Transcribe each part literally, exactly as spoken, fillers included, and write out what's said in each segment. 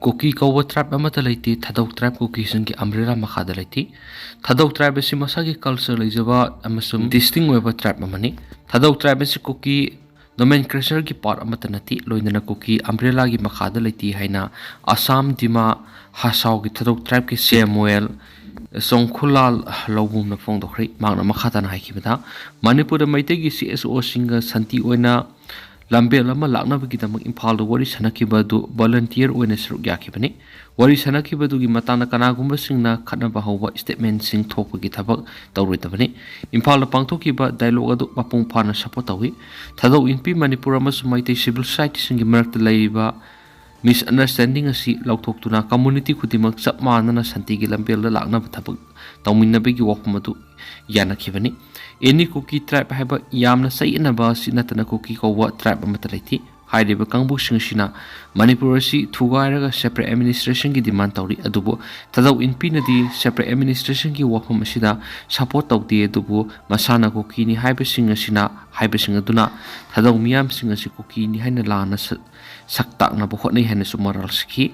ꯀꯨꯀꯤ ꯀꯧꯕ tribe ꯑꯃꯠꯇ ꯂꯩꯇꯦ, ꯊꯥꯗꯧ tribe ꯀꯨꯀꯤꯁꯤꯡꯒꯤ umbrella ꯃꯈꯥꯗ ꯂꯩꯇꯦ꯫ ꯊꯥꯗꯧ tribe ꯑꯁꯤ ꯃꯁꯥꯒꯤ culture ꯂꯩꯖꯕ ꯑꯃꯁꯨꯡ distinct ꯑꯣꯏꯕ tribe ꯑꯃꯅꯤ꯫ ꯊꯥꯗꯧ tribe ꯑꯁꯤ ꯀꯨꯀꯤ nomenclatureꯒꯤ part ꯑꯃꯠꯇ ꯅꯠꯇꯦ, ꯂꯣꯏꯅꯅ ꯀꯨꯀꯤ umbrellaꯒꯤ ꯃꯈꯥꯗ ꯂꯩꯇꯦ ꯍꯥꯏꯅ ꯑꯁꯥꯝ ꯗꯤꯃꯥ ꯍꯁꯥꯎꯒꯤ ꯊꯥꯗꯧ tribeꯀꯤ ꯁꯦꯃꯨꯑꯦꯜ ꯆꯣꯡꯈꯨꯂꯥꯜ ꯂꯧꯕꯨꯝꯅ ꯐꯣꯡꯗꯣꯛꯈ꯭ꯔꯦ꯫ ꯃꯍꯥꯛꯅ ꯃꯈꯥ ꯇꯥꯅ ꯍꯥꯏꯈꯤꯕꯗ, ꯃꯅꯤꯄꯨꯔꯗ ꯃꯩꯇꯩꯒꯤ CSOꯁꯤꯡꯒ ꯁꯥꯟꯇꯤ ꯑꯣꯏꯅ ꯂꯝꯕꯦꯜ ꯑꯃ ꯂꯥꯛꯅꯕꯒꯤꯗꯃꯛ ꯏꯝꯐꯥꯜꯗ ꯋꯥꯔꯤ ꯁꯥꯟꯅꯈꯤꯕ ꯑꯗꯨ volunteer ꯑꯣꯏꯅ ꯁꯔꯨꯛ ꯌꯥꯈꯤꯕꯅꯤ꯫ ꯋꯥꯔꯤ ꯁꯥꯟꯅꯈꯤꯕꯗꯨꯒꯤ ꯃꯇꯥꯡꯗ ꯀꯅꯥꯒꯨꯝꯕꯁꯤꯡꯅ ꯈꯠꯅꯕ ꯍꯧꯕ statementꯁꯤꯡ ꯊꯣꯛꯄꯒꯤ ꯊꯕꯛ ꯇꯧꯔꯣꯏꯗꯕꯅꯤ꯫ ꯏꯝꯐꯥꯜꯗ ꯄꯥꯡꯊꯣꯛꯈꯤꯕ dialogue ꯑꯗꯨ ꯃꯄꯨꯡ ꯐꯥꯅ support ꯇꯧꯏ꯫ ꯊꯥꯗꯧ ꯏꯟꯄꯤ ꯃꯅꯤꯄꯨꯔ ꯑꯃꯁꯨꯡ ꯃꯩꯇꯩ civil societyꯁꯤꯡꯒꯤ ꯃꯔꯛꯇ ꯂꯩꯔꯤꯕ misunderstanding ꯑꯁꯤ ꯂꯧꯊꯣꯛꯇꯨꯅ community ꯈꯨꯗꯤꯡꯃꯛ ꯆꯞ ꯃꯥꯟꯅꯅ ꯁꯥꯟꯇꯤꯒꯤ ꯂꯝꯕꯦꯜꯗ ꯂꯥꯛꯅꯕ ꯊꯕꯛ ꯇꯧꯃꯤꯟꯅꯕꯒꯤ ꯋꯥꯐꯝ ꯑꯗꯨ ꯌꯥꯅꯈꯤꯕꯅꯤ꯫ Any Kuki tribe ꯍꯥꯏꯕ ꯌꯥꯝꯅ ꯆꯌꯦꯠꯅꯕ ꯑꯁꯤ ꯅꯠꯇꯅ ꯀꯨꯀꯤ ꯀꯧꯕ tribe ꯑꯃꯠꯇ ꯂꯩꯇꯦ꯫ ꯍꯥꯏꯔꯤꯕ ꯀꯥꯡꯕꯨꯁꯤꯡ ꯑꯁꯤꯅ ꯃꯅꯤꯄꯨꯔ ꯑꯁꯤ ꯊꯨꯒꯥꯏꯔꯒ separate administrationꯒꯤ demand ꯇꯧꯔꯤ꯫ ꯑꯗꯨꯕꯨ ꯊꯥꯗꯧ ꯏꯟꯄꯤꯅꯗꯤ separate administrationꯒꯤ ꯋꯥꯐꯝ ꯑꯁꯤꯗ support ꯇꯧꯗꯦ, ꯑꯗꯨꯕꯨ ꯃꯁꯥꯅ ꯀꯨꯀꯤꯅꯤ ꯍꯥꯏꯕꯁꯤꯡ ꯑꯁꯤꯅ, ꯍꯥꯏꯕꯁꯤꯡ ꯑꯗꯨꯅ ꯊꯥꯗꯧ ꯃꯤꯌꯥꯝꯁꯤꯡ ꯑꯁꯤ ꯀꯨꯀꯤꯅꯤ ꯍꯥꯏꯅ ꯂꯥꯟꯅ ꯁ-, ꯁꯛ ꯇꯥꯛꯅꯕ ꯍꯣꯠꯅꯩ ꯍꯥꯏꯅꯁꯨ ꯃꯔꯥꯜ ꯁꯤꯈꯤ꯫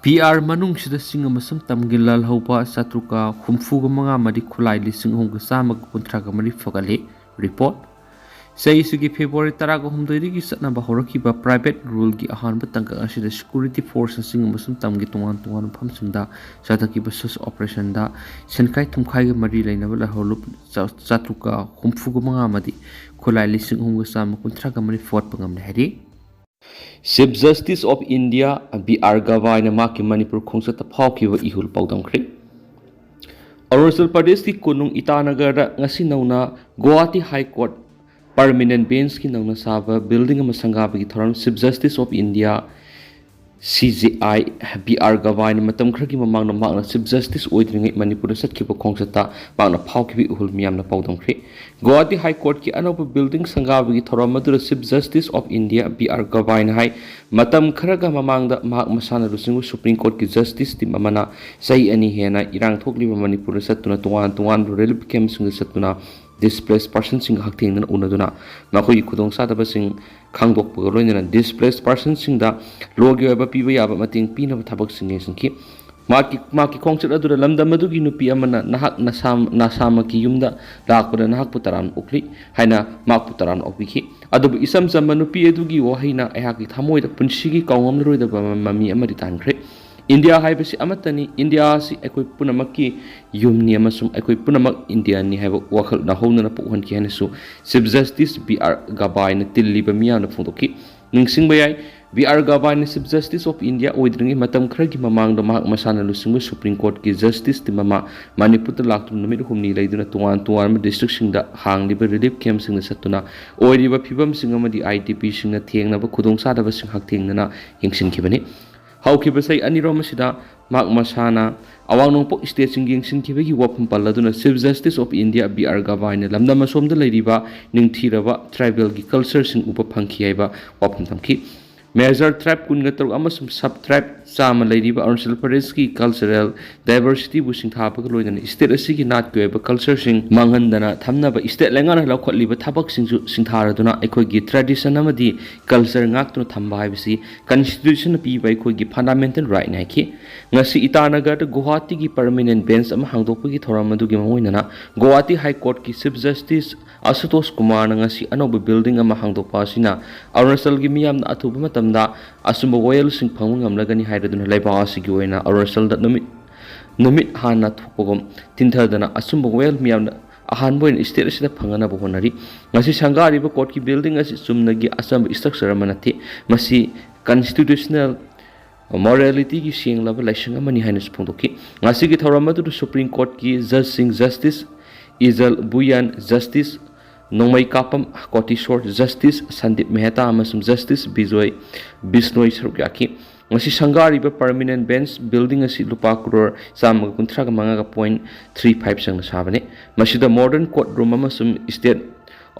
ꯕꯤ ꯑꯥꯔ ꯃꯅꯨꯡꯁꯤꯗ ꯆꯤꯡ ꯑꯃꯁꯨꯡ ꯇꯝꯒꯤ ꯂꯥꯜꯍꯧꯕ ꯆꯥꯇ꯭ꯔꯨꯛꯀ ꯍꯨꯝꯐꯨꯒ ꯃꯉꯥ ꯃꯔꯤ ꯈꯨꯠꯂꯥꯏ ꯂꯤꯁꯤꯡ ꯑꯍꯨꯝꯒ ꯆꯥꯝꯃꯒ ꯀꯨꯟꯊ꯭ꯔꯥꯒ ꯃꯔꯤ ꯐꯒꯠꯂꯤ꯫ Report꯫ ꯆꯍꯤꯁꯤꯒꯤ February ꯇꯔꯥꯒ ꯍꯨꯝꯗꯣꯏꯗꯒꯤ ꯆꯠꯅꯕ ꯍꯧꯔꯛꯈꯤꯕ private ruleꯒꯤ ꯑꯍꯥꯟꯕ ꯇꯥꯡꯀꯛ ꯑꯁꯤꯗ security forceꯅ ꯆꯤꯡ ꯑꯃꯁꯨꯡ ꯇꯝꯒꯤ ꯇꯣꯉꯥꯟ ꯇꯣꯉꯥꯟꯕ ꯃꯐꯝꯁꯤꯡꯗ ꯆꯠꯊꯈꯤꯕ search operationꯗ ꯁꯦꯟꯈꯥꯏ ꯊꯨꯝꯈꯥꯏꯒ ꯃꯔꯤ ꯂꯩꯅꯕ ꯂꯥꯜꯍꯧꯕ ꯆꯥ-, ꯆꯥꯇ꯭ꯔꯨꯛꯀ ꯍꯨꯝꯐꯨꯒ ꯃꯉꯥ ꯑꯃꯗꯤ ꯈꯨꯠꯂꯥꯏ ꯂꯤꯁꯤꯡ ꯑꯍꯨꯝꯒ ꯆꯥꯝꯃ ꯀꯨꯟꯊ꯭ꯔꯥꯒ ꯃꯔꯤ ꯐꯒꯠꯄ ꯉꯝꯂꯦ ꯍꯥꯏꯔꯤ꯫ Chief Justice of India B R ꯒꯕꯥꯏꯅ ꯃꯍꯥꯛꯀꯤ ꯃꯅꯤꯄꯨꯔ ꯈꯣꯡꯆꯠꯇ ꯐꯥꯎꯈꯤꯕ ꯏꯍꯨꯜ ꯄꯥꯎꯗꯝꯈ꯭ꯔꯦ꯫ ꯑꯔꯨꯅꯥꯆꯜ ꯄ꯭ꯔꯗꯦꯁꯀꯤ ꯀꯣꯅꯨꯡ ꯏꯇꯥꯅꯒꯔꯗ ꯉꯁꯤ ꯅꯧꯅ ꯒꯨꯋꯥꯍꯥꯇꯤ High Court permanent benchꯀꯤ ꯅꯧꯅ ꯁꯥꯕ building ꯑꯃ ꯁꯪꯒꯥꯕꯒꯤ ꯊꯧꯔꯝ Chief Justice of India, C J I, B R ꯒꯕꯥꯏꯅ ꯃꯇꯝ ꯈꯔꯒꯤ ꯃꯃꯥꯡꯗ ꯃꯍꯥꯛꯅ Chief Justice ꯑꯣꯏꯗ꯭ꯔꯤꯉꯩ ꯃꯅꯤꯄꯨꯔꯗ ꯆꯠꯈꯤꯕ ꯈꯣꯡꯆꯠꯇ ꯃꯍꯥꯛꯅ ꯐꯥꯎꯈꯤꯕ ꯏꯍꯨꯜ ꯃꯤꯌꯥꯝꯅ ꯄꯥꯎꯗꯝꯈ꯭ꯔꯦ꯫ ꯒꯨꯋꯥꯍꯥꯇꯤ High Courtꯀꯤ ꯑꯅꯧꯕ building ꯁꯪꯒꯥꯕꯒꯤ ꯊꯧꯔꯝ ꯑꯗꯨꯗ Chief Justice of India B R ꯒꯕꯥꯏꯅ ꯍꯥꯏ, ꯃꯇꯝ ꯈꯔꯒ ꯃꯃꯥꯡꯗ ꯃꯍꯥꯛ ꯃꯁꯥꯅ ꯂꯨꯆꯤꯡꯕ Supreme Courtꯀꯤ Justice team ꯑꯃꯅ ꯆꯍꯤ ꯑꯅꯤ ꯍꯦꯟꯅ ꯏꯔꯥꯡ ꯊꯣꯛꯂꯤꯕ ꯃꯅꯤꯄꯨꯔꯗ ꯆꯠꯇꯨꯅ ꯇꯣꯉꯥꯟ ꯇꯣꯉꯥꯟꯕ relief campꯁꯤꯡꯗ ꯆꯠꯇꯨꯅ ꯗꯤꯁꯄ꯭ꯂꯦꯁ ꯄꯥꯔꯁꯟꯁꯤꯡꯒ ꯍꯛꯊꯦꯡꯅꯅ ꯎꯅꯗꯨꯅ ꯃꯈꯣꯏꯒꯤ ꯈꯨꯗꯣꯡꯆꯥꯗꯕꯁꯤꯡ ꯈꯪꯗꯣꯛꯄꯒ ꯂꯣꯏꯅꯅ ꯗꯤꯁꯄ꯭ꯂꯦꯁ ꯄꯥꯔꯁꯟꯁꯤꯡꯗ ꯂꯣꯒꯤ ꯑꯣꯏꯕ ꯄꯤꯕ ꯌꯥꯕ ꯃꯇꯦꯡ ꯄꯤꯅꯕ ꯊꯕꯛꯁꯤꯡ ꯌꯦꯡꯁꯤꯟꯈꯤ꯫ ꯃꯍꯥꯛꯀꯤ ꯃꯍꯥꯛꯀꯤ ꯈꯣꯡꯆꯠ ꯑꯗꯨꯗ ꯂꯝꯗꯝ ꯑꯗꯨꯒꯤ ꯅꯨꯄꯤ ꯑꯃꯅ "ꯅꯍꯥꯛ ꯅꯁꯥ ꯅꯁꯥꯃꯛꯀꯤ ꯌꯨꯝꯗ ꯂꯥꯛꯄꯗ ꯅꯍꯥꯛꯄꯨ ꯇꯔꯥꯝꯅ ꯑꯣꯛꯂꯤ" ꯍꯥꯏꯅ ꯃꯍꯥꯛꯄꯨ ꯇꯔꯥꯝꯅ ꯑꯣꯛꯄꯤꯈꯤ꯫ ꯑꯗꯨꯕꯨ ꯏꯆꯝ ꯆꯝꯕ ꯅꯨꯄꯤ ꯑꯗꯨꯒꯤ ꯋꯥꯍꯩꯅ ꯑꯩꯍꯥꯛꯀꯤ ꯊꯃꯣꯏꯗ ꯄꯨꯟꯁꯤꯒꯤ ꯀꯥꯎꯉꯝꯂꯔꯣꯏꯗꯕ ꯃꯃꯤ ꯑꯃꯗꯤ ꯇꯥꯍꯟꯈ꯭ꯔꯦ꯫ "ꯏꯟꯗꯤꯌꯥ ꯍꯥꯏꯕꯁꯤ ꯑꯃꯠꯇꯅꯤ, ꯏꯟꯗꯤꯌꯥ ꯑꯁꯤ ꯑꯩꯈꯣꯏ ꯄꯨꯝꯅꯃꯛꯀꯤ ꯌꯨꯝꯅꯤ ꯑꯃꯁꯨꯡ ꯑꯩꯈꯣꯏ ꯄꯨꯝꯅꯃꯛ ꯏꯟꯗꯤꯌꯥꯅꯤ" ꯍꯥꯏꯕ ꯋꯥꯈꯜ ꯅꯧꯍꯧꯅꯅ ꯄꯣꯛꯍꯟꯈꯤ ꯍꯥꯏꯅꯁꯨ ꯆꯤꯐ ꯖꯁꯇꯤꯁ ꯕꯤ ꯑꯥꯔ ꯒꯕꯥꯏꯅ ꯇꯤꯜꯂꯤꯕ ꯃꯤꯌꯥꯝꯅ ꯐꯣꯡꯗꯣꯛꯈꯤ꯫ ꯅꯤꯡꯁꯤꯡꯕ ꯌꯥꯏ, ꯕꯤ ꯑꯥꯔ ꯒꯕꯥꯏꯅ ꯆꯤꯐ ꯖꯁꯇꯤꯁ ꯑꯣꯐ ꯏꯟꯗꯤꯌꯥ ꯑꯣꯏꯗ꯭ꯔꯤꯉꯩ ꯃꯇꯝ ꯈꯔꯒꯤ ꯃꯃꯥꯡꯗ ꯃꯍꯥꯛ ꯃꯁꯥꯅ ꯂꯨꯆꯤꯡꯕ ꯁꯨꯄ꯭ꯔꯤꯝ ꯀꯣꯔꯠꯀꯤ ꯖꯁꯇꯤꯁ ꯇꯤꯝ ꯑꯃ ꯃꯅꯤꯄꯨꯔꯗ ꯂꯥꯛꯇꯨꯅ ꯅꯨꯃꯤꯠ ꯍꯨꯝꯅꯤ ꯂꯩꯗꯨꯅ ꯇꯣꯉꯥꯟ ꯇꯣꯉꯥꯟꯕ ꯗꯤꯁꯇ꯭ꯔꯤꯛꯁꯤꯡꯗ ꯍꯥꯡꯂꯤꯕ ꯔꯤꯂꯤꯐ ꯀꯦꯝꯞꯁꯤꯡꯗ ꯆꯠꯇꯨꯅ ꯑꯣꯏꯔꯤꯕ ꯐꯤꯕꯝꯁꯤꯡ ꯑꯃꯗꯤ ꯑꯥꯏ ꯗꯤ ꯄꯤꯁꯤꯡꯅ ꯊꯦꯡꯅꯕ ꯈꯨꯗꯣꯡꯆꯥꯗꯕꯁꯤꯡ ꯍꯛꯊꯦꯡꯅꯅ ꯌꯦꯡꯁꯤꯟꯈꯤꯕꯅꯤ꯫ ꯍꯧꯈꯤꯕ ꯆꯍꯤ ꯑꯅꯤꯔꯣꯝ ꯑꯁꯤꯗ ꯃꯍꯥꯛ ꯃꯁꯥꯅ ꯑꯋꯥꯡ ꯅꯣꯡꯄꯣꯛ ꯁ꯭ꯇꯦꯠꯁꯤꯡ ꯌꯦꯡꯁꯤꯟꯈꯤꯕꯒꯤ ꯋꯥꯐꯝ ꯄꯜꯂꯗꯨꯅ chief justice of India B R ꯒꯕꯥꯏꯅ ꯂꯝꯗꯝ ꯑꯁꯣꯝꯗ ꯂꯩꯔꯤꯕ ꯅꯤꯡꯊꯤꯔꯕ ꯇ꯭ꯔꯥꯏꯕꯦꯜꯒꯤ ꯀꯜꯆꯔꯁꯤꯡ ꯎꯕ ꯐꯪꯈꯤ ꯍꯥꯏꯕ ꯋꯥꯐꯝ ꯊꯝꯈꯤ꯫ ꯃꯦꯖꯔ ꯇ꯭ꯔꯥꯏꯕ ꯀꯨꯟꯒ ꯇꯔꯨꯛ ꯑꯃꯁꯨꯡ ꯁꯕ ꯇ꯭ꯔꯥꯏꯕ ꯆꯥꯝꯃ ꯂꯩꯔꯤꯕ ꯑꯔꯨꯅꯥꯆꯜ ꯄ꯭ꯔꯗꯦꯁꯀꯤ ꯀꯜꯆꯔꯦꯜ ꯗꯥꯏꯕꯔꯁꯤꯇꯤꯕꯨ ꯁꯤꯡꯊꯥꯕꯒ ꯂꯣꯏꯅꯅ ꯁ꯭ꯇꯦꯠ ꯑꯁꯤꯒꯤ ꯅꯥꯠꯀꯤ ꯑꯣꯏꯕ ꯀꯜꯆꯔꯁꯤꯡ ꯃꯥꯡꯍꯟꯗꯅ ꯊꯝꯅꯕ ꯁ꯭ꯇꯦꯠ ꯂꯩꯉꯥꯛꯅ ꯂꯧꯈꯠꯂꯤꯕ ꯊꯕꯛꯁꯤꯡꯁꯨ ꯁꯤꯡꯊꯥꯔꯗꯨꯅ ꯑꯩꯈꯣꯏꯒꯤ ꯇ꯭ꯔꯦꯗꯤꯁꯟ ꯑꯃꯗꯤ ꯀꯜꯆꯔ ꯉꯥꯛꯇꯨꯅ ꯊꯝꯕ ꯍꯥꯏꯕꯁꯤ ꯀꯟꯁꯇꯤꯇ꯭ꯌꯨꯁꯟꯅ ꯄꯤꯕ ꯑꯩꯈꯣꯏꯒꯤ ꯐꯟꯗꯥꯃꯦꯟꯇꯦꯜ ꯔꯥꯏꯠꯅꯤ ꯍꯥꯏꯈꯤ꯫ ꯉꯁꯤ ꯏꯇꯥꯅꯒꯔꯗ ꯒꯨꯋꯥꯍꯥꯇꯤꯒꯤ ꯄꯔꯃꯤꯅꯦꯟ ꯕꯦꯟꯆ ꯑꯃ ꯍꯥꯡꯗꯣꯛꯄꯒꯤ ꯊꯧꯔꯝ ꯑꯗꯨꯒꯤ ꯃꯔꯨꯑꯣꯏꯅꯅ ꯒꯨꯋꯥꯍꯥꯇꯤ ꯍꯥꯏ ꯀꯣꯔꯠꯀꯤ ꯆꯤꯐ ꯖꯁꯇꯤꯁ ꯑꯁꯨꯇꯣꯁ ꯀꯨꯃꯥꯔꯅ ꯉꯁꯤ ꯑꯅꯧꯕ ꯕꯤꯜꯗꯤꯡ ꯑꯃ ꯍꯥꯡꯗꯣꯛꯄ ꯑꯁꯤꯅ ꯑꯔꯨꯅꯥꯆꯜꯒꯤ ꯃꯤꯌꯥꯝꯅ ꯑꯊꯨꯕ ꯃꯇꯝꯗ ꯑꯆꯨꯝꯕ ꯋꯥꯌꯦꯜꯁꯤꯡ ꯐꯪꯕ ꯉꯝꯂꯒꯅꯤ ꯍꯥꯏꯔꯗꯨꯅ ꯂꯩꯕꯥꯛ ꯑꯁꯤꯒꯤ ꯑꯣꯏꯅ ꯑꯔꯨꯅꯥꯆꯜꯗ ꯅꯨꯃꯤꯠ ꯅꯨꯃꯤꯠ ꯍꯥꯟꯅ ꯊꯣꯛꯄꯒꯨꯝ ꯊꯤꯟꯊꯗꯅ ꯑꯆꯨꯝꯕ ꯋꯥꯌꯦꯜ ꯃꯤꯌꯥꯝꯅ ꯑꯍꯥꯟꯕ ꯑꯣꯏꯅ ꯁ꯭ꯇꯦꯠ ꯑꯁꯤꯗ ꯐꯪꯅꯅꯕ ꯍꯣꯠꯅꯔꯤ꯫ ꯉꯁꯤ ꯁꯪꯒꯥꯔꯤꯕ ꯀꯣꯔꯠꯀꯤ ꯕꯤꯜꯗꯤꯡ ꯑꯁꯤ ꯆꯨꯝꯅꯒꯤ ꯑꯆꯝꯕ ꯁ꯭ꯇ꯭ꯔꯛꯆꯔ ꯑꯃ ꯅꯠꯇꯦ, ꯃꯁꯤ ꯀꯟꯁꯇꯤꯇ꯭ꯌꯨꯁꯅꯦꯜ ꯃꯣꯔꯦꯂꯤꯇꯤꯒꯤ ꯁꯦꯡꯂꯕ ꯂꯥꯏꯁꯪ ꯑꯃꯅꯤ ꯍꯥꯏꯅꯁꯨ ꯐꯣꯡꯗꯣꯛꯈꯤ꯫ ꯉꯁꯤꯒꯤ ꯊꯧꯔꯝ ꯑꯗꯨꯗ ꯁꯨꯄ꯭ꯔꯤꯝ ꯀꯣꯔꯠꯀꯤ ꯖꯖꯁꯤꯡ justice Ujjal Bhuyan, justice Nongmeikapam Kotiswar, justice Sandeep Mehta ꯑꯃꯁꯨꯡ ꯖꯁꯇꯤꯁ ꯕꯤꯖꯣꯏ ꯕꯤꯁꯅꯣꯏ ꯁꯔꯨꯛ ꯌꯥꯈꯤ꯫ ꯉꯁꯤ ꯁꯪꯒꯥꯔꯤꯕ ꯄꯔꯃꯤꯅꯦꯟ ꯕꯦꯟꯆ ꯕꯤꯜꯗꯤꯡ ꯑꯁꯤ ꯂꯨꯄꯥ ꯀ꯭ꯔꯣꯔ ꯆꯥꯝꯃꯒ ꯀꯨꯟꯊ꯭ꯔꯥꯒ ꯃꯉꯥꯒ ꯄꯣꯏꯟ ꯊ꯭ꯔꯤ ꯐꯥꯏꯚ ꯆꯪꯅ ꯁꯥꯕꯅꯤ꯫ ꯃꯁꯤꯗ ꯃꯣꯗꯔꯟ ꯀꯣꯔꯠ ꯔꯨꯝ ꯑꯃꯁꯨꯡ ꯁ꯭ꯇꯦꯠ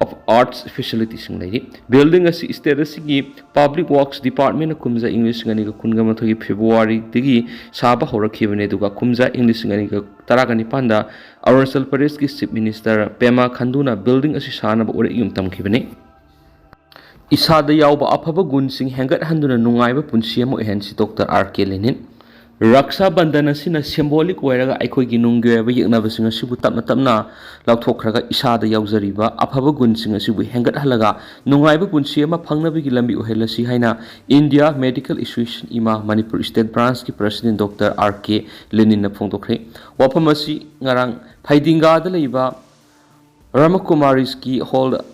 of Arts facilityꯁꯤꯡ ꯂꯩꯔꯤ꯫ ꯕꯤꯜꯗꯤꯡ ꯑꯁꯤ ꯁ꯭ꯇꯦꯠ ꯑꯁꯤꯒꯤ Public Works Departmentꯅ ꯀꯨꯝꯖꯥ ꯏꯪ ꯂꯤꯁꯤꯡ ꯑꯅꯤꯒ ꯀꯨꯟꯒ ꯃꯥꯊꯣꯏꯒꯤ ꯐꯦꯕ꯭ꯔꯨꯋꯥꯔꯤꯗꯒꯤ ꯁꯥꯕ ꯍꯧꯔꯛꯈꯤꯕꯅꯤ, ꯑꯗꯨꯒ ꯀꯨꯝꯖꯥ ꯏꯪ ꯂꯤꯁꯤꯡ ꯑꯅꯤꯒ ꯇꯔꯥꯒ ꯅꯤꯄꯥꯟꯗ ꯑꯔꯨꯅꯥꯆꯜ ꯄ꯭ꯔꯗꯦꯁꯀꯤ ꯆꯤꯐ ꯃꯤꯅꯤꯁꯇꯔ ꯄꯦꯃꯥ ꯈꯟꯗꯨꯅ ꯕꯤꯜꯗꯤꯡ ꯑꯁꯤ ꯁꯥꯅꯕ ꯋꯥꯔꯦꯞ ꯏꯌꯨꯝ ꯇꯝꯈꯤꯕꯅꯤ꯫ ꯏꯁꯥꯗ ꯌꯥꯎꯕ ꯑꯐꯕ ꯒꯨꯟꯁꯤꯡ ꯍꯦꯟꯒꯠꯍꯟꯗꯨꯅ ꯅꯨꯡꯉꯥꯏꯕ ꯄꯨꯟꯁꯤ ꯑꯃ ꯑꯣꯏꯍꯟꯁꯤ, doctor R K ꯂꯦꯅꯤꯟ꯫ Raksha Bandhan ꯑꯁꯤꯅ symbolic ꯑꯣꯏꯔꯒ ꯑꯩꯈꯣꯏꯒꯤ ꯅꯨꯡꯒꯤ ꯑꯣꯏꯕ ꯌꯦꯛꯅꯕꯁꯤꯡ ꯑꯁꯤꯕꯨ ꯇꯞꯅ ꯇꯞꯅ ꯂꯧꯊꯣꯛꯈ꯭ꯔꯒ ꯏꯁꯥꯗ ꯌꯥꯎꯖꯔꯤꯕ ꯑꯐꯕ ꯒꯨꯟꯁꯤꯡ ꯑꯁꯤꯕꯨ ꯍꯦꯟꯒꯠꯍꯜꯂꯒ ꯅꯨꯡꯉꯥꯏꯕ ꯄꯨꯟꯁꯤ ꯑꯃ ꯐꯪꯅꯕꯒꯤ ꯂꯝꯕꯤ ꯑꯣꯏꯍꯜꯂꯁꯤ ꯍꯥꯏꯅ India Medical Association, IMA, Manipur state ꯕ꯭ꯔꯥꯟꯁꯀꯤ ꯄ꯭ꯔꯁꯤꯗꯦꯟ ꯗꯣꯛꯇꯔ ꯑꯥꯔ ꯀꯦ ꯂꯦꯅꯤꯟꯅ ꯐꯣꯡꯗꯣꯛꯈ꯭ꯔꯦ꯫ ꯋꯥꯐꯝ ꯑꯁꯤ ꯉꯔꯥꯡ ꯐꯩꯗꯤꯡꯒꯥꯗ ꯂꯩꯕ ꯕ꯭ꯔꯍꯃꯀꯨꯃꯥꯔꯤꯁꯀꯤ ꯍꯣꯜꯗ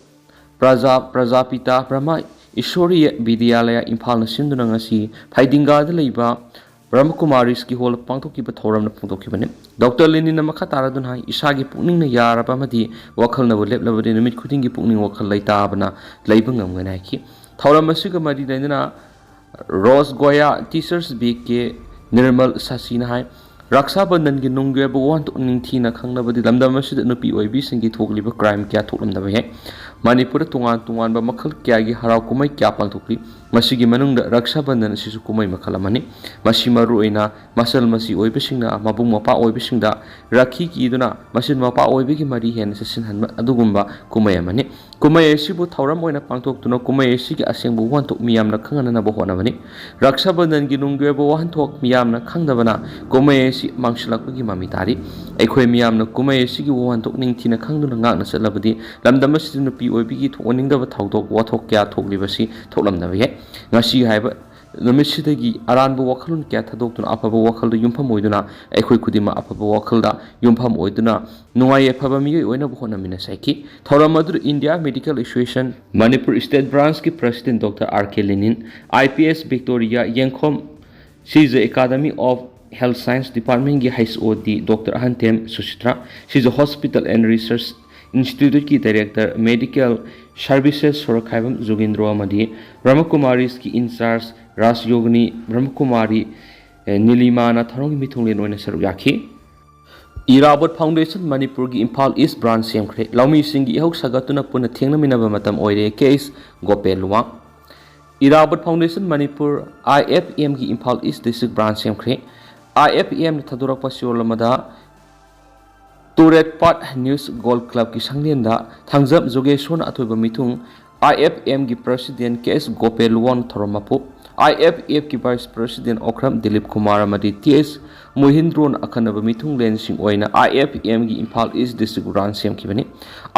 ꯄ꯭ꯔꯖꯥ, ꯄ꯭ꯔꯖꯥꯄꯤꯇꯥ ꯕ꯭ꯔꯍꯃ ꯏꯁꯣꯔꯤꯌ ꯕꯤꯗ꯭ꯌꯥꯂꯌ ꯏꯝꯐꯥꯜꯅ ꯁꯤꯟꯗꯨꯅ ꯉꯁꯤ ꯐꯩꯗꯤꯡꯒꯥꯗ ꯂꯩꯕ ꯕ꯭ꯔꯍꯃꯀꯨꯃꯥꯔꯤꯁꯀꯤ ꯍꯣꯜꯗ ꯄꯥꯡꯊꯣꯛꯈꯤꯕ ꯊꯧꯔꯝꯗ ꯐꯣꯡꯗꯣꯛꯈꯤꯕꯅꯤ꯫ ꯗꯣꯛꯇꯔ ꯂꯦꯅꯤꯟꯅ ꯃꯈꯥ ꯇꯥꯔꯗꯨꯅ ꯍꯥꯏ, ꯏꯁꯥꯒꯤ ꯄꯨꯛꯅꯤꯡꯅ ꯌꯥꯔꯕ ꯑꯃꯗꯤ ꯋꯥꯈꯜꯅꯕꯨ ꯂꯦꯞꯂꯕꯗꯤ ꯅꯨꯃꯤꯠ ꯈꯨꯗꯤꯡꯒꯤ ꯄꯨꯛꯅꯤꯡ ꯋꯥꯈꯜ ꯂꯩꯇꯥꯕꯅ ꯂꯩꯕ ꯉꯝꯒꯅꯤ ꯍꯥꯏꯈꯤ꯫ ꯊꯧꯔꯝ ꯑꯁꯤꯒ ꯃꯔꯤ ꯂꯩꯅꯅ ꯔꯣꯁ ꯒꯣꯌꯥ ꯇꯤꯆꯔꯁ ꯕꯤ ꯀꯦ ꯅꯤꯔꯃꯜ ꯁꯥꯁꯤꯅ ꯍꯥꯏ, ꯔꯛꯁꯥ ꯕꯟꯙꯟꯒꯤ ꯅꯨꯡꯒꯤ ꯑꯣꯏꯕ ꯋꯥꯍꯟꯊꯣꯛ ꯅꯤꯡꯊꯤꯅ ꯈꯪꯂꯕꯗꯤ ꯂꯝꯗꯝ ꯑꯁꯤꯗ ꯅꯨꯄꯤ ꯑꯣꯏꯕꯤꯁꯤꯡꯒꯤ ꯊꯣꯛꯂꯤꯕ crime ꯀꯌꯥ ꯊꯣꯛꯂꯝꯗꯕ ꯌꯥꯏ꯫ ꯃꯅꯤꯄꯨꯔꯗ ꯇꯣꯉꯥꯟ ꯇꯣꯉꯥꯟꯕ ꯃꯈꯜ ꯀꯌꯥꯒꯤ ꯍꯔꯥꯎ ꯀꯨꯝꯍꯩ ꯀꯌꯥ ꯄꯥꯡꯊꯣꯛꯂꯤ꯫ ꯃꯁꯤꯒꯤ ꯃꯅꯨꯡꯗ ꯔꯛꯁꯥ ꯕꯟꯙꯟ ꯑꯁꯤꯁꯨ ꯀꯨꯝꯍꯩ ꯃꯈꯜ ꯑꯃꯅꯤ꯫ ꯃꯁꯤ ꯃꯔꯨꯑꯣꯏꯅ ꯃꯆꯜ ꯃꯆꯤ ꯑꯣꯏꯕꯁꯤꯡꯅ ꯃꯕꯨꯡ ꯃꯧꯄ꯭ꯋꯥ ꯑꯣꯏꯕꯁꯤꯡꯗ ꯔꯥꯈꯤ ꯀꯤꯗꯨꯅ ꯃꯆꯤꯟ ꯃꯧꯄ꯭ꯋꯥ ꯑꯣꯏꯕꯒꯤ ꯃꯔꯤ ꯍꯦꯟꯅ ꯆꯦꯠꯁꯤꯟꯍꯟꯕ ꯑꯗꯨꯒꯨꯝꯕ ꯀꯨꯝꯍꯩ ꯑꯃꯅꯤ꯫ ꯀꯨꯝꯍꯩ ꯑꯁꯤꯕꯨ ꯊꯧꯔꯝ ꯑꯣꯏꯅ ꯄꯥꯡꯊꯣꯛꯇꯨꯅ ꯀꯨꯝꯍꯩ ꯑꯁꯤꯒꯤ ꯑꯁꯦꯡꯕ ꯋꯥꯍꯟꯊꯣꯛ ꯃꯤꯌꯥꯝꯅ ꯈꯪꯍꯟꯅꯕ ꯍꯣꯠꯅꯕꯅꯤ꯫ ꯔꯛꯁꯥ ꯕꯟꯙꯟꯒꯤ ꯅꯨꯡꯒꯤ ꯑꯣꯏꯕ ꯋꯥꯍꯟꯊꯣꯛ ꯃꯤꯌꯥꯝꯅ ꯈꯪꯗꯕꯅ ꯀꯨꯝꯍꯩ ꯑꯁꯤ ꯃꯥꯡꯁꯤꯜꯂꯛꯄꯒꯤ ꯃꯃꯤ ꯇꯥꯔꯤ꯫ ꯑꯩꯈꯣꯏ ꯃꯤꯌꯥꯝꯅ ꯀꯨꯝꯍꯩ ꯑꯁꯤꯒꯤ ꯋꯥꯍꯟꯊꯣꯛ ꯅꯤꯡꯊꯤꯅ ꯈꯪꯗꯨꯅ ꯉꯥꯛꯅ ꯆꯠꯂꯕꯗꯤ ꯂꯝꯗꯝ ꯑꯁꯤꯗ ꯅꯨꯄꯤ ꯑꯣꯏꯕꯤꯒꯤ ꯊꯣꯛꯍꯟꯅꯤꯡꯗꯕ ꯊꯧꯗꯣꯛ ꯋꯥꯊꯣꯛ ꯀꯌꯥ ꯊꯣꯛꯂꯤꯕꯁꯤ ꯊꯣꯛꯂꯝꯗꯕ ꯌꯥꯏ꯫ ꯉꯁꯤ ꯍꯥꯏꯕ ꯅꯨꯃꯤꯠꯁꯤꯗꯒꯤ ꯑꯔꯥꯟꯕ ꯋꯥꯈꯜꯂꯣꯟ ꯀꯌꯥ ꯊꯥꯗꯣꯛꯇꯨꯅ ꯑꯐꯕ ꯋꯥꯈꯜꯗ ꯌꯨꯝꯐꯝ ꯑꯣꯏꯗꯨꯅ ꯑꯩꯈꯣꯏ ꯈꯨꯗꯤꯡꯃꯛ ꯑꯐꯕ ꯋꯥꯈꯜꯗ ꯌꯨꯝꯐꯝ ꯑꯣꯏꯗꯨꯅ ꯅꯨꯡꯉꯥꯏ ꯌꯥꯏꯐꯕ ꯃꯤꯑꯣꯏ ꯑꯣꯏꯅꯕ ꯍꯣꯠꯅꯃꯤꯟꯅꯁꯤ ꯍꯥꯏꯈꯤ꯫ ꯊꯧꯔꯝ ꯑꯗꯨꯗ India Medical Association Manipur state ꯕ꯭ꯔꯥꯟꯁꯀꯤ president doctor R K Lenin, I P S Victoria Yengkhom, Shija Academy of Health Science Departmentꯀꯤ H O D doctor Ahanthem Sushitra, Shija Hospital and Research Instituteꯀꯤ director Medical Services ꯁꯣꯔꯣꯛꯈꯥꯏꯕꯝ ꯖꯣꯒꯤꯟꯗ꯭ꯔꯣ ꯑꯃꯗꯤ ꯕ꯭ꯔꯍꯃꯀꯨꯃꯥꯔꯤꯁꯀꯤ in charge ꯔꯥꯖꯌꯣꯒꯤꯅꯤ ꯕ꯭ꯔꯍꯃꯀꯨꯃꯥꯔꯤ, ꯑꯦ, ꯅꯤꯂꯤꯃꯥꯅ ꯊꯧꯔꯝꯒꯤ ꯃꯤꯊꯨꯡꯂꯦꯟ ꯑꯣꯏꯅ ꯁꯔꯨꯛ ꯌꯥꯈꯤ꯫ ꯏꯔꯥꯕꯣꯠ ꯐꯥꯎꯟꯗꯦꯁꯟ ꯃꯅꯤꯄꯨꯔꯒꯤ ꯏꯝꯐꯥꯜ ꯏꯁ ꯕ꯭ꯔꯥꯟꯆ ꯁꯦꯝꯈ꯭ꯔꯦ꯫ ꯂꯧꯃꯤꯁꯤꯡꯒꯤ ꯏꯍꯧ ꯁꯥꯒꯠꯇꯨꯅ ꯄꯨꯟꯅ ꯊꯦꯡꯅꯃꯤꯟꯅꯕ ꯃꯇꯝ ꯑꯣꯏꯔꯦ꯫ ꯀꯦ ꯑꯦꯁ ꯒꯣꯄꯦ ꯂꯨꯋꯥꯡ꯫ ꯏꯔꯥꯕꯣꯠ ꯐꯥꯎꯟꯗꯦꯁꯟ ꯃꯅꯤꯄꯨꯔ, ꯑꯥꯏ ꯑꯦꯐ ꯑꯦꯝꯒꯤ ꯏꯝꯐꯥꯜ ꯏꯁ ꯗꯤꯁꯇ꯭ꯔꯤꯛ ꯕ꯭ꯔꯥꯟꯆ ꯁꯦꯝꯈ꯭ꯔꯦ꯫ ꯑꯥꯏ ꯑꯦꯐ ꯑꯦꯝꯅ ꯊꯥꯗꯣꯔꯛꯄ ꯆꯦꯔꯣꯜ ꯑꯃꯗ, ꯇꯨꯔꯦꯠ ꯄꯥꯠ ꯅ꯭ꯌꯨꯁ ꯒꯣꯜꯐ ꯀ꯭ꯂꯕꯀꯤ ꯁꯪꯂꯦꯟꯗ ꯊꯥꯡꯖꯝ ꯖꯣꯒꯦꯁꯣꯔꯅ ꯑꯊꯣꯏꯕ ꯃꯤꯊꯨꯡ, ꯑꯥꯏ ꯑꯦꯐ ꯑꯦꯝꯒꯤ ꯄ꯭ꯔꯁꯤꯗꯦꯟ ꯀꯦ ꯑꯦꯁ ꯒꯣꯄꯦ ꯂꯨꯋꯥꯡꯅ ꯊꯧꯔꯝ ꯃꯄꯨ, ꯑꯥꯏ ꯑꯦꯐ ꯑꯦꯐꯀꯤ ꯚꯥꯏꯁ ꯄ꯭ꯔꯁꯤꯗꯦꯟ ꯑꯣꯀ꯭ꯔꯝ ꯗꯤꯂꯤꯞ ꯀꯨꯃꯥꯔ ꯑꯃꯗꯤ ꯇꯤ ꯑꯦꯁ ꯃꯣꯍꯤꯟꯗ꯭ꯔꯣꯅ ꯑꯈꯟꯅꯕ ꯃꯤꯊꯨꯡꯂꯦꯟꯁꯤꯡ ꯑꯣꯏꯅ ꯑꯥꯏ ꯑꯦꯐ ꯑꯦꯝꯒꯤ ꯏꯝꯐꯥꯜ ꯏꯁ ꯗꯤꯁꯇ꯭ꯔꯤꯛ ꯕ꯭ꯔꯥꯟꯆ ꯁꯦꯝꯈꯤꯕꯅꯤ꯫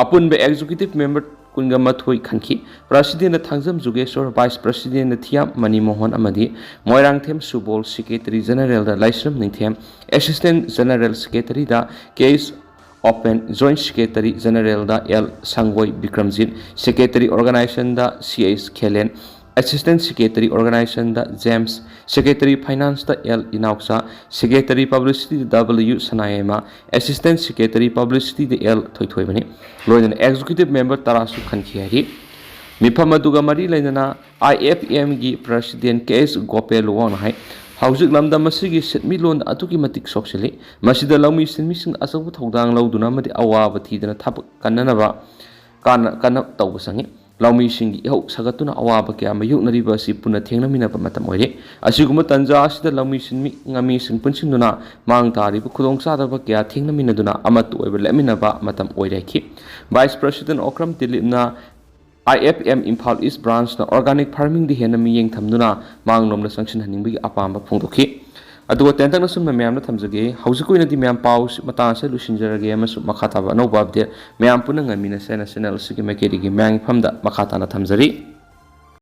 ꯑꯄꯨꯟꯕ ꯑꯦꯛꯖꯤꯀ꯭ꯌꯨꯇꯤꯚ ꯃꯦꯝꯕꯔ ꯀꯨꯟꯒ ꯃꯥꯊꯣꯏ ꯈꯟꯈꯤ꯫ ꯄ꯭ꯔꯁꯤꯗꯦꯟꯅ ꯊꯥꯡꯖꯝ ꯖꯨꯒꯦꯁꯣꯔ, ꯚꯥꯏꯁ ꯄ꯭ꯔꯁꯤꯗꯦꯟꯅ ꯊꯤꯌꯥꯝ ꯃꯅꯤꯃꯣꯍꯟ ꯑꯃꯗꯤ ꯃꯣꯏꯔꯥꯡꯊꯦꯝ ꯁꯨꯕꯣꯜ, ꯁꯦꯀ꯭ꯔꯦꯇꯔꯤ ꯖꯦꯅꯔꯦꯜꯗ ꯂꯥꯏꯁ꯭ꯔꯝ ꯅꯤꯡꯊꯦꯝ, ꯑꯦꯁꯤꯁꯇꯦꯟ ꯖꯦꯅꯔꯦꯜ ꯁꯦꯀ꯭ꯔꯦꯇꯔꯤꯗ K S Open, joint secretary ꯖꯦꯅꯔꯦꯜꯗ ꯑꯦꯜ ꯁꯪꯒꯣꯏ ꯕꯤꯀ꯭ꯔꯝꯖꯤꯠ, ꯁꯦꯀ꯭ꯔꯦꯇꯔꯤ ꯑꯣꯔꯒꯅꯥꯏꯖꯦꯁꯟꯗ C S Khelen, assistant secretary ꯑꯣꯔꯒꯅꯥꯏꯖꯦꯁꯟꯗ ꯖꯦꯝꯁ, ꯁꯦꯀ꯭ꯔꯦꯇꯔꯤ ꯐꯥꯏꯅꯥꯟꯁꯇ ꯑꯦꯜ ꯏꯅꯥꯎꯆꯥ, ꯁꯦꯀ꯭ꯔꯦꯇꯔꯤ ꯄꯕ꯭ꯂꯤꯁꯤꯇꯤꯗ ꯗꯕ꯭ꯂꯤꯌꯨ ꯁꯅꯥꯌꯥꯏꯃ, ꯑꯦꯁꯤꯁꯇꯦꯟꯠ ꯁꯦꯀ꯭ꯔꯦꯇꯔꯤ ꯄꯕ꯭ꯂꯤꯁꯤꯇꯤꯗ ꯑꯦꯜ ꯊꯣꯏꯊꯣꯏꯕꯅꯤ꯫ ꯂꯣꯏꯅꯅ ꯑꯦꯛꯖꯤꯀ꯭ꯌꯨꯇꯤꯚ ꯃꯦꯝꯕꯔ ꯇꯔꯥꯁꯨ ꯈꯟꯈꯤ ꯍꯥꯏꯔꯤ꯫ ꯃꯤꯐꯝ ꯑꯗꯨꯒ ꯃꯔꯤ ꯂꯩꯅꯅ ꯑꯥꯏ ꯑꯦꯐ ꯑꯦꯝꯒꯤ ꯄ꯭ꯔꯁꯤꯗꯦꯟꯠ ꯀꯦ ꯑꯦꯁ ꯒꯣꯄꯦ ꯂꯨꯋꯥꯡꯅ ꯍꯥꯏ, ꯍꯧꯖꯤꯛ ꯂꯝꯗꯝ ꯑꯁꯤꯒꯤ ꯁꯦꯟꯃꯤꯠꯂꯣꯟꯗ ꯑꯗꯨꯛꯀꯤ ꯃꯇꯤꯛ ꯁꯣꯛꯆꯤꯜꯂꯤ꯫ ꯃꯁꯤꯗ ꯂꯧꯃꯤ ꯁꯤꯟꯃꯤꯁꯤꯡ ꯑꯆꯧꯕ ꯊꯧꯗꯥꯡ ꯂꯧꯗꯨꯅ ꯑꯃꯗꯤ ꯑꯋꯥꯕ ꯊꯤꯗꯅ ꯊꯕꯛ ꯀꯟꯅꯅꯕ ꯀꯥꯟꯅ ꯀꯟꯅ ꯇꯧꯕ ꯆꯪꯏ꯫ ꯂꯧꯃꯤꯁꯤꯡꯒꯤ ꯏꯍꯧ ꯁꯥꯒꯠꯇꯨꯅ ꯑꯋꯥꯕ ꯀꯌꯥ ꯃꯥꯌꯣꯛꯅꯔꯤꯕ ꯑꯁꯤ ꯄꯨꯟꯅ ꯊꯦꯡꯅꯃꯤꯟꯅꯕ ꯃꯇꯝ ꯑꯣꯏꯔꯦ꯫ ꯑꯁꯤꯒꯨꯝꯕ ꯇꯥꯟꯖꯥ ꯑꯁꯤꯗ ꯂꯧꯃꯤ ꯁꯤꯟꯃꯤ ꯉꯥꯃꯤꯁꯤꯡ ꯄꯨꯟꯁꯤꯟꯗꯨꯅ ꯃꯥꯡ ꯇꯥꯔꯤꯕ ꯈꯨꯗꯣꯡꯆꯥꯗꯕ ꯀꯌꯥ ꯊꯦꯡꯅꯃꯤꯟꯅꯗꯨꯅ ꯑꯃꯠꯇ ꯑꯣꯏꯕ ꯂꯦꯞꯃꯤꯟꯅꯕ ꯃꯇꯝ ꯑꯣꯏꯔꯦ ꯍꯥꯏꯈꯤ꯫ ꯚꯥꯏꯁ ꯄ꯭ꯔꯁꯤꯗꯦꯟꯠ ꯑꯣꯀ꯭ꯔꯝ ꯗꯤꯂꯤꯞꯅ ꯑꯥꯏ ꯑꯦꯐ ꯑꯦꯝ ꯏꯝꯐꯥꯜ ꯏꯁ ꯕ꯭ꯔꯥꯟꯆꯅ ꯑꯣꯔꯒꯥꯅꯤꯛ ꯐꯥꯔꯃꯤꯡꯗ ꯍꯦꯟꯅ ꯃꯤꯠꯌꯦꯡ ꯊꯝꯗꯨꯅ ꯃꯥꯡꯂꯣꯝꯗ ꯆꯪꯁꯤꯟꯍꯟꯅꯤꯡꯕꯒꯤ ꯑꯄꯥꯝꯕ ꯐꯣꯡꯗꯣꯛꯈꯤ꯫ ꯑꯗꯨꯒ ꯇꯦꯟꯇꯛꯅ ꯁꯨꯝꯅ ꯃꯌꯥꯝꯗ ꯊꯝꯖꯒꯦ꯫ ꯍꯧꯖꯤꯛꯀꯤ ꯑꯣꯏꯅꯗꯤ ꯃꯌꯥꯝ ꯄꯥꯎ ꯃꯇꯥꯡ ꯑꯁꯤꯗ ꯂꯣꯏꯁꯤꯟꯖꯔꯒꯦ ꯑꯃꯁꯨꯡ ꯃꯈꯥ ꯇꯥꯕ ꯑꯅꯧꯕ ꯑꯞꯗꯦꯠ ꯃꯌꯥꯝ ꯄꯨꯟꯅ ꯉꯥꯏꯃꯤꯟꯅꯁꯦ ꯍꯥꯏꯅ ꯆꯦꯅꯦꯜ ꯑꯁꯤꯒꯤ ꯃꯥꯏꯀꯩꯗꯒꯤ ꯃꯌꯥꯝꯒꯤ ꯐꯝꯗ ꯃꯈꯥ ꯇꯥꯅ ꯊꯝꯖꯔꯤ꯫